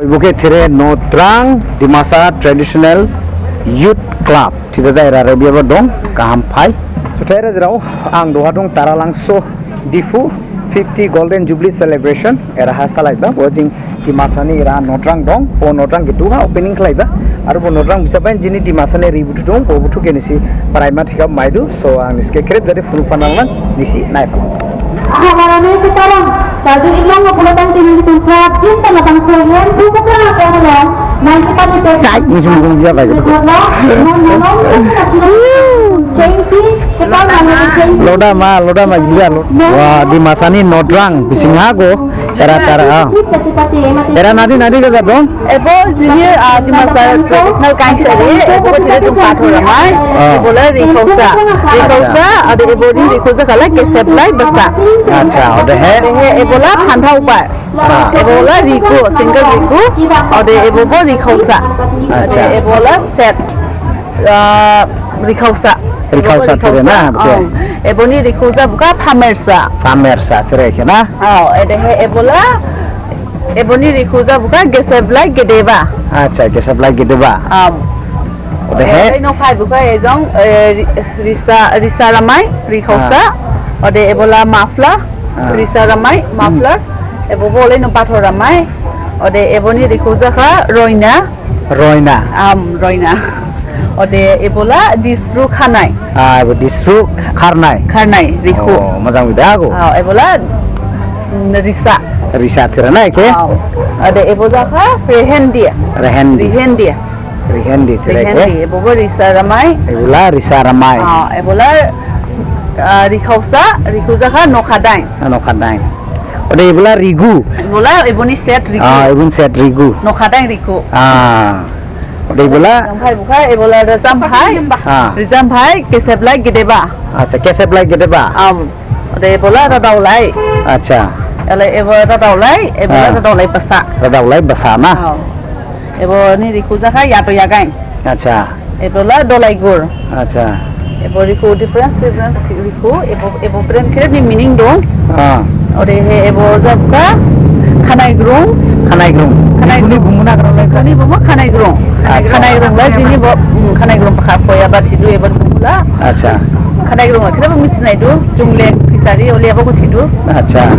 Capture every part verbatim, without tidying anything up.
Bo khe thire Nodrang Dimasa Traditional Youth Club. Thire da era rebiaba dong, kaham phai. Juthai rajirao, ang duha dong Taralangso, Diphu, fifty Golden Jubilee Celebration, era ha salaiba, bo jing Dimasa ni era Nodrang dong, bo Nodrang khe duha opening khlaiba, aro bo Nodrang bisa bai jini Dimasa ni ri buthu dong, bo buthu khe nisi praima thikhabo maidu, so ang nisi khe khrip jadi phunu phanang lang, nisi nai phanang. Habarani sekarang, bagi imam ngepulatang tini di tempat, cinta ngatang soyan, buka ngatang lang, main kita di tempat. Nisi mukung dia lagi. Loda ma, loda ma, gila lo. Wah, Dimasa ni Nodrang, bising hago. Era tara, ah. Era nadi, nadi khe jadong? Ebo jini, ah, Dimasa traditional kain sari, ebo khe thire jung pathor ramai, ah, ebo la rikhosa. Rikhosa, ade ebo ni rikhosa khala keseblai basa. Acha, odehe? Odehe ebo la phanthao bai. Ah. Ebo la rikhu, single rikhu, ode ebo bo rikhosa. Acha. Ode ebo la set, ah, rikhosa. Rikhosa thire na, oke. Ah, ebo ni rikhosa bukha phamersa. Phamersa thire khe na? Aw, odehe ebo la, ebo ni rikhosa bukha geseblai gedeba. Acha, geseblai gedeba. Am. Odehe? Odehe no khai bukha ejong, eh, ri-, risa, risa ramai, rikhosa. Ah. Ode ebo la muffler, ah, risa ramai, hmm, muffler. Ebo bo le no pathor ramai. Ode ebo ni rikhosa kha roina. Roina. Am, roina. Ode ebo la disru khanai. Ah, ebo disru kharnai. Kharnai, rikhu. Oh, mojang bida go. Ah, ebo la, mm, risa. Risa thire na eke? Ah, ode ebo jakha rehendi. Rehendi. Rehendi. Rehendi thire eke? Rehendi, ebo bo risa ramai. Ebo la risa ramai. Ah, ebo la, ah, rikhosa, rikhu jakha nokhadain. Ah, nokhadain. Ode ebo la rigu. Ebo la, ebo ni set rigu. Ah, ebo ni set rigu. Nokhadain rigu. Ah. Ode ebo la? Rijamphai bukha, ebo la rijamphai. Ah. Rijamphai, keseblai gedeba. Acha, keseblai gedeba. Am. Ode ebo la radaolai. Acha. Ele ebo radaolai, ebo la, ah, radaolai basa. Radaolai basa na? Ah. Ebo ni rikhu jakha yato yagain. Acha. Ebo la dolai gur. Acha. Ebo rikhu difference, difference rikhu, ebo, ebo brand khrip ni meaning dong. Ah. Odehe ebo jakha khanai grung. Khanai grung. Khanai grung. Boni bumu na grung lai. Boni bumu khanai grung. Acha. Khanai grung lai jini bo, mm, khanai grung bukha phoya ba thidu ebo bumu la. Acha. Khanai grung la khrip bo mithinai du, jung le phisari ole ebo kho thidu. Acha.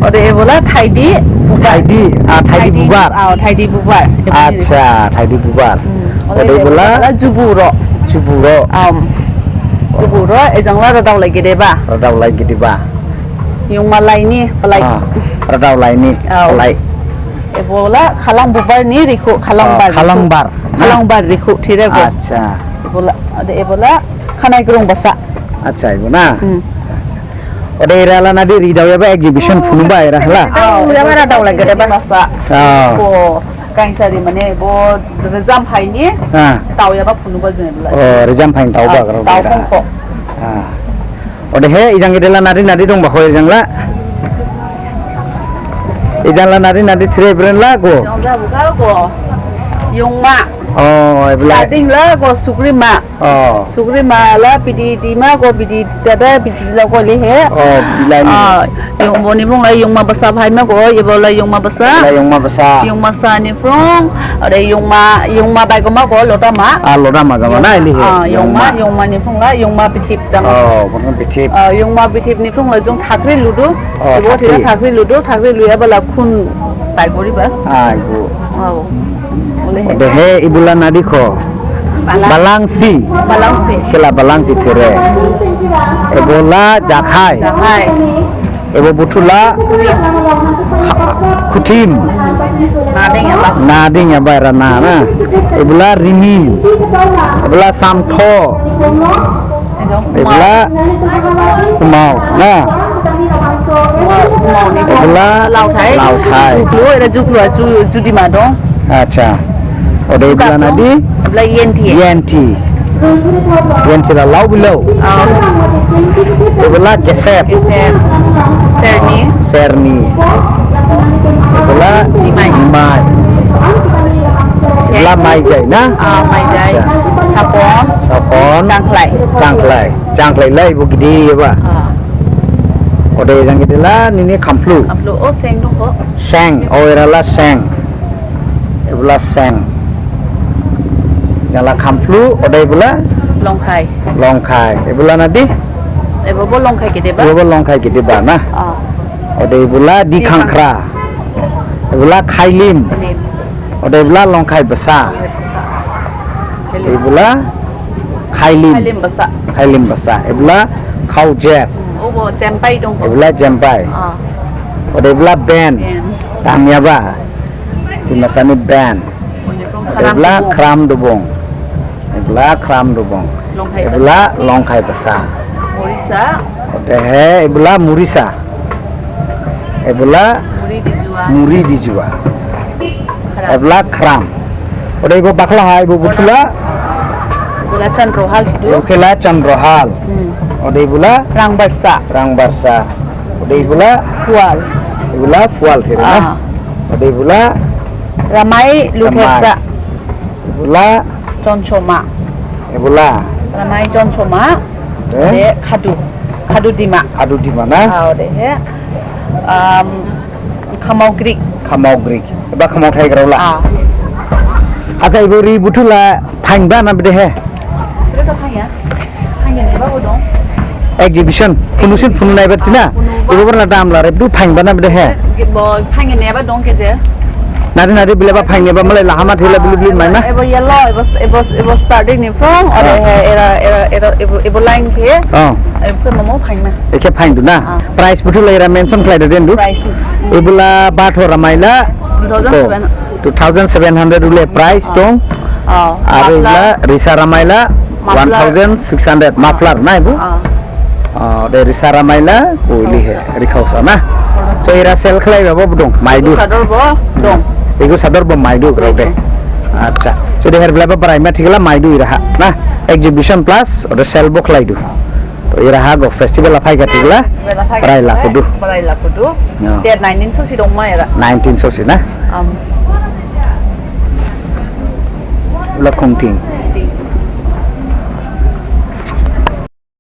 Ode ebo la thaidi bubar. Thaidi, ah, thaidi bubar. Ah, thaidi bubar. Acha, thaidi bubar. Hmm. Ode ebo la? Ebo la juburo. Juburo. Am. Juburo, ejang la radaolai gedeba. Radaolai gedeba. Yungma laini, palai. Ah, radaolaini, palai. Ebo la khalang bubar ni rikhu, khalang bar rikhu. Khalang bar. Khalang bar rikhu, thire go. Acha. Ebo la, ode ebo la khanai grung basa. Acha, ebo na? Hmm. Ode era la nadi ridaoyaba exhibition phunuba era la? Ridaoyaba radaolai gedeba. Masa. Ah. Bo kain sari mane bo rijamphai ni. Ah. Daoyaba phunuba jeng la. Oh, rijamphai ni daoba. Ah, grao dao era. Khongkho. Ah. Odehe ejang ede la nadi nadi dongba kho ejang la. Ejang la nadi nadi thire bren la go. Ejang la bukha go. Yungma. Oh, ebo la. Starting la go sugrima. Oh. Sugrima la bidi dima go bidi dada bidi la go lehe. Oh, bilai ni. Ah, yung boni bung la yungma basa bhai ma go, ebo la yungma basa. Ebo la yungma basa. Yungma sa ni phrung, ode yungma, yungma bai go ma go lodama. Ah, lodama go ma na lehe. Ah, yungma, yungma ni phrung la yungma bithip jang. Oh, boni bithip. Ah, yungma bithip ni phrung la jung thakri ludu. Oh, ebo thakri. Thakri ludu, thakri luyaba la khun bai goriba. Ah, ebo. Wow. Odehe ebo la nadi kho. Balang. Balangsi. Balangsi. Khela balangsi thire. Ebo la jakhai. Jakhai. Ebo buthu la khuthim. Nading yaba. Nading yaba era na na. Ebo la rimi. Ebo la samtho. Ebo la khumao na. Khumao ni. Ebo la laothai. Laothai. Juklu, era juklu, ju-, judima dong. Acha. Ode ebo la nadi? Ebo la yenti. Yenti. Yenti la lao bilao. Ah. Ebo la gesep. Gesep. Serni. Serni. Ebo la nimai. Nimai. Ebo la maijai na? Ah, maijai. Acha. Sapon. Sapon. Changklai. Changklai. Changklai lai bo gede ba. Ah. Ode jang gede la nini khamplu. Khamplu, o seng dong kho. Seng, o era la seng. Ebla seng. Jala khamplu, ode ebla? Longkhai. Longkhai. Ebla nadi? Ebo bo longkhai gedeba. Ebo bo longkhai gedeba na? Ah. Ode ebla di khangkhra. Ebla khailim. Khailim. Ode ebla longkhai basa. Longkhai basa. Khailim. Ebla khailim. Khailim basa. Khailim basa. Ebla khaojek. Hmm, obo jempai dong. Ebla jempai. Ah. Ode ebla ben. Ben. Dangyaba. Dimasani ben. Ebla khram dubung. Ebla khram dubung. Longkhai basa. Ebla longkhai basa. Murisa. Odehe ebla murisa. Ebla muri dijua. Muri dijua. Khram. Ebla khram. Ode ebo bakhla ha ebo buthula. Ebla chandrohal thidu. Ebla chandrohal. Hmm. Ode ebla rangbarsa. Rangbarsa. Ode ebla phual. Ebla phual thire na. Ah. Ode ebla ramai luthersa. Ramai. Ebla chonchoma. Ebla ramai chonchoma. Eh? Ode khadu. Khadu dima. Khadu dima na? Ah, odehe. Um, khamaogrik. Khamaogrik. Eba khamaothai graola. Ah. Acha ebo ri buthula phaingba na bedehe? Bedehe phainya. Phainya neba bo dong. Exhibition, phunusin phunu naiba thina. Ah, phunuba. Ebo borla damla re, bdu phaingba na bedehe? Bo phainya neba dong khe je. Nadi nadi bileba phaing neba malai lahama thila bili bili maima. Ebo yellow, ebo, ebo, ebo starting ni from, ah, ode he, era, era, era, ebo, ebo line khe. Oh. Ebo khe mamo phaingma. Ekhe phaingdu na? Ah. Price buthula era mention khlaidu dendu. Price. Ebola bathor ramaila. Two thousand seven. Two thousand seven hundred ule price dong. Oh, aro muffler. Ebla risa ramaila muffler. One thousand six hundred muffler na ebo? Ah. Ah, de risa ramaila, ko ili he, rikhaosa na. So era sell khlaiba bo dong, maidu. Ego sador bo dong. Ego sador bo maidu grao de. Acha. So de her blaba brai ma thikla maidu era ha na. Exhibition plus, ode sell bo khlaidu. To era ha go festival aphai kha thikla. Festival aphai kha brai la kudu. Brai la kudu. Ya. Date nineteen sosi dongma era. Nineteen sosi na? Um. Ula khongthing.